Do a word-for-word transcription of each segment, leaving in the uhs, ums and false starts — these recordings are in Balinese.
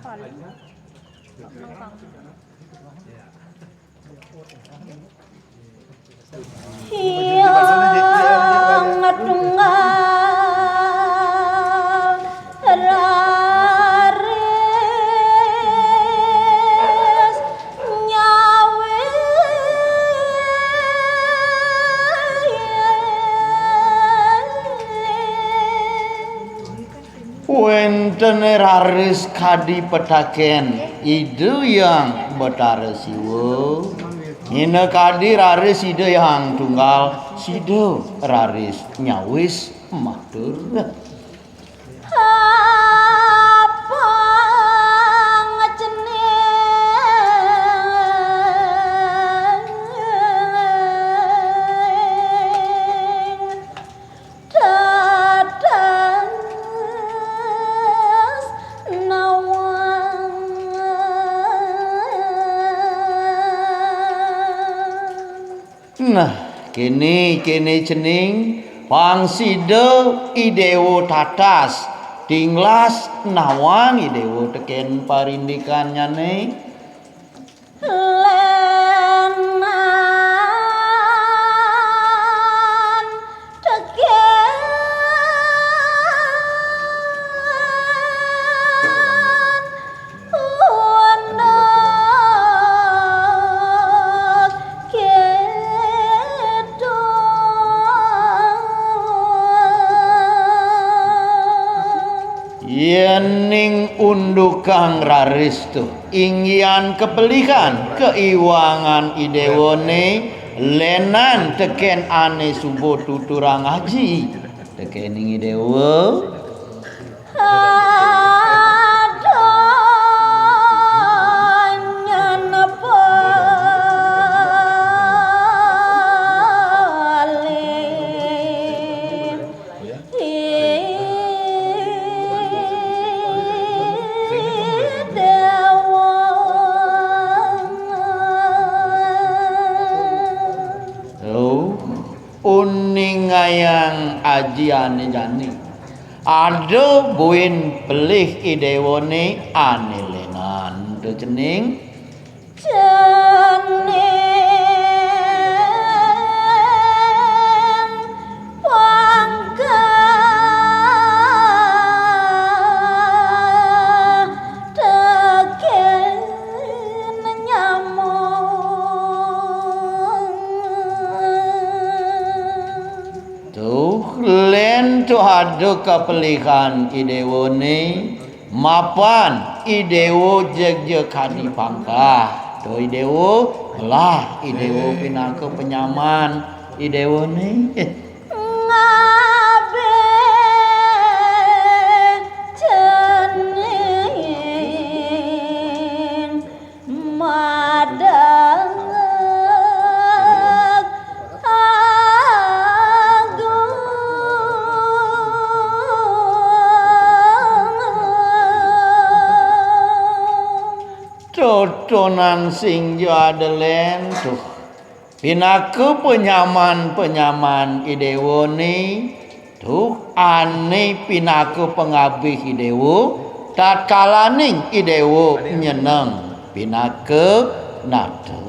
Hyang Tunggal raris nyawis. Wénten raris kadi petakén Ida Hyang Betara Siwa. Minakadi raris Ida Hyang Tunggal, sida raris nyawis matur. Apang cening. Dadas nawang. Nah, kéné, kéné cening, pang sida I Déwa tatas, tinglas nawang I Déwa tekén parindikannyané. Lénan tekén unduk kéto. Yéning undukang raris tuh. Inggihan kapelihan kaiwangan I Déwané, lénan tekén ané suba tuturang aji tekéning I Déwa. Aduh, nyana paling. Uningayang aji ané jani. Ada buin pelih I Déwané ané lénan to cening. Cening pangkah tekén nyamuk. Tuh, lén tuh ada kapelihan I Déwané. Mapan I Déwa jeg-jeg kadi pangkah. To I Déwa, lah I Déwa pinaka panyaman I Déwané. Ngabih cening madeg agung. Totonan sing ja ada lén tuh. Pinaka panyaman-panyaman I Déwané, tuh ané pinaka pangabih I Déwa, tatkalaning I Déwa nyeneng pinaka nata.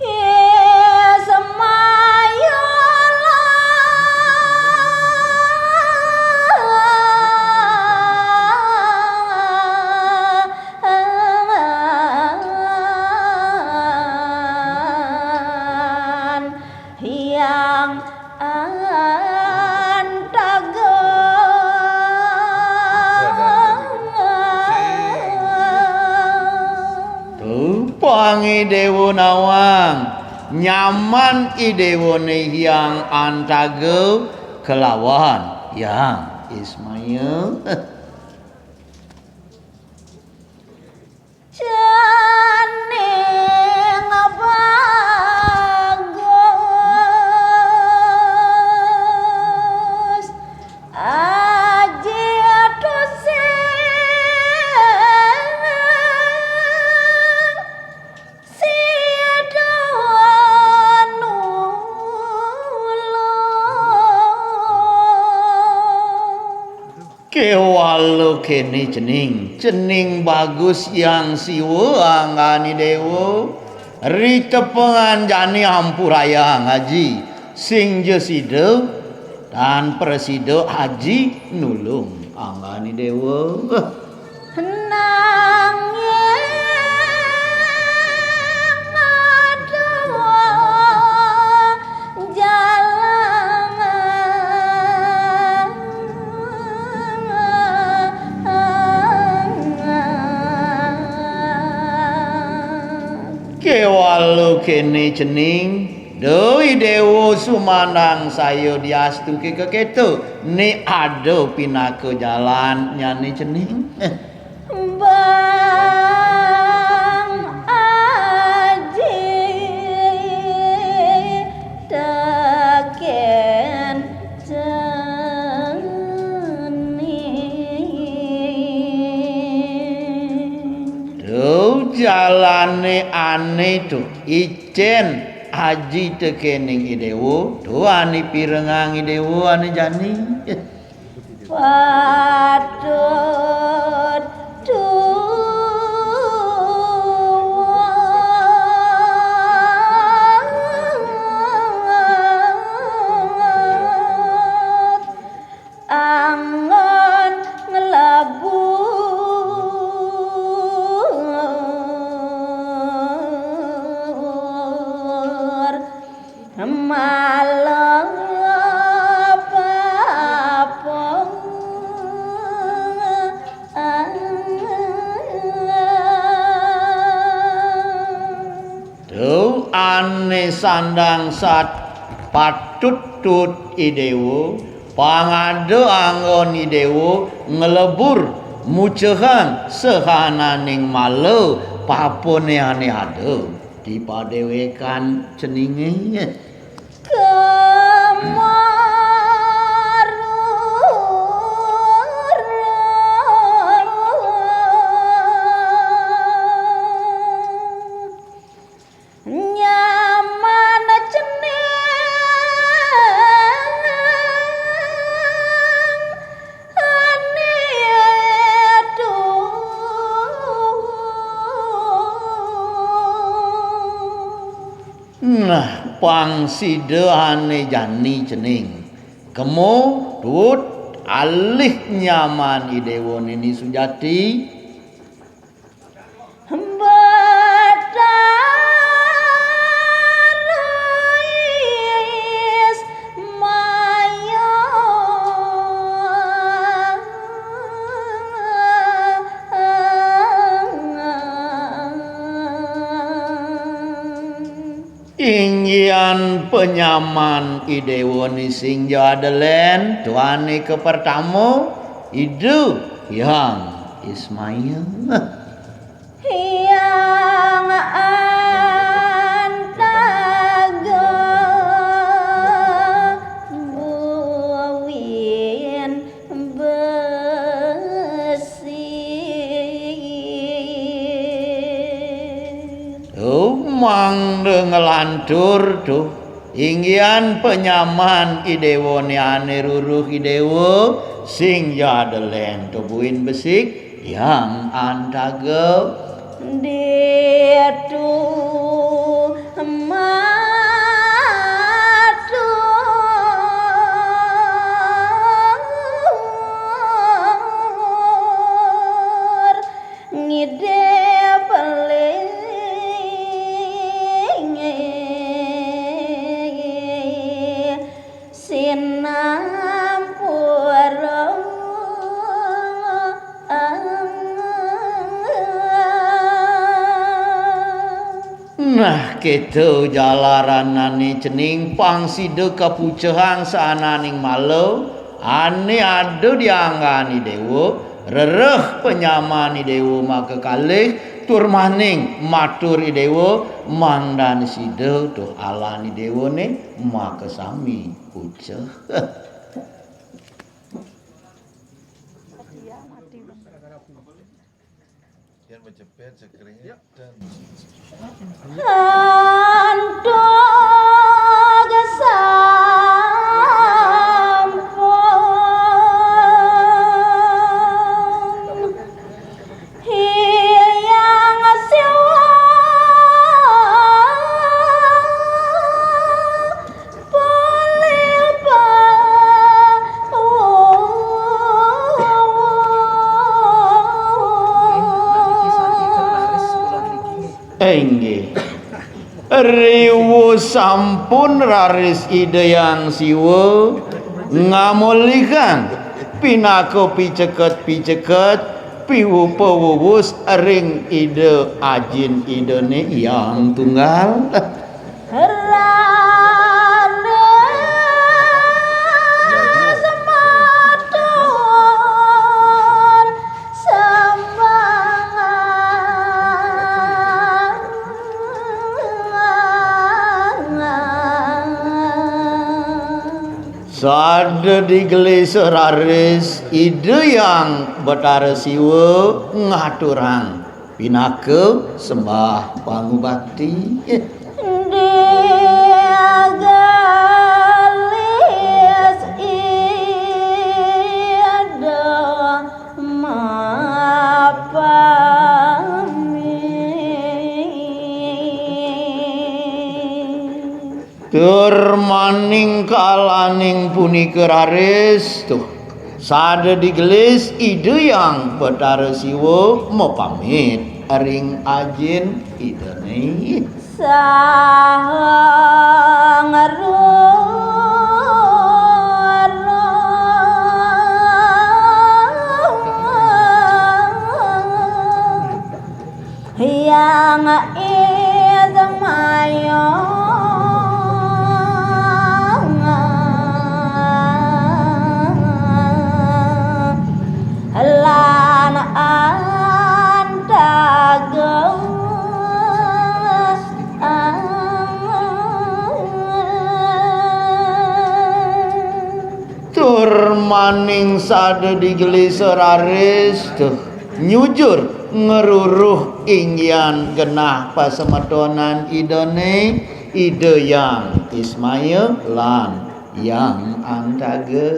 Hi semaya lan Hyang Antaga. Tupang I Déwa nawang, nyaman I Déwané Hyang Antaga kelawan Hyang Ismaya. Cening bagus aji tusing sida nulung. Kéwala Kala kéné cening, cening bagus Hyang Siwa anggané déwa. Ri tepengan jani ampurayang aji, sing ja sida tan prasida aji nulung anggané déwa. Nanging aduh jalan Kéwala kéné cening, duh I Déwa sumandang saya diastu ké kakéto, né ada pinaka jalannyané cening. Bang Aji tekén cening. Duh jalané ané to, icén aji tekéning I Déwa, to ané pirengang I Déwa ané jani. Patut tuwut anggon nglebur mala papung. Duh ané sandang sat patut tuwut I Déwa, pang ada anggon I Déwa nglebur mucehang sahananing mala papuné ané ada di padéwékan ceningé. Kemar nyaman cening ané tuwut. Nah, pang sida ané jani cening. Kema tuwut alih nyaman I Déwa Nini Sujati. Betara Ismaya. Inggihan panyaman I Déwa Nising Jadelén, tuané kapertama, Ida Hyang Ismail. Hyang Antaga Buwin Besik. Oh, mangda nglantur to, inggihan panyaman I Déwané ané ruruh I Déwa, sing jadelén to buin besik, Hyang Antaga. Ditu matur ngidih pelih sinampura. Nah, kéto jalaranané cening pang sida kapucehang saananing mala, ané ada di anggané Déwa, rereh panyaman I Déwa makakalih, tur maning matur I Déwa, mangdané sida tuh alan I Déwané makasami puceh. Yén macepet sekeringetan. Antuk sampun. Inggih. Riwus sampun raris Ida Hyang Siwa ngamulikan pinaka piceket-piceket piwupa wuwus ring Ida Ajin Idane Hyang Tunggal. Sada digelis raris Ida Hyang Betara Siwa ngaturang pinaka sembah pangubakti. Tur maning kalaning punika raris tuh sada digelis Ida Hyang Betara Siwa mapamit ring Ajin Idane. Tur maning sada digelis raris tuh nyujur ngruruh inggihan genah pasemetonan Idane, Ida Hyang Ismaya lan Hyang Antaga.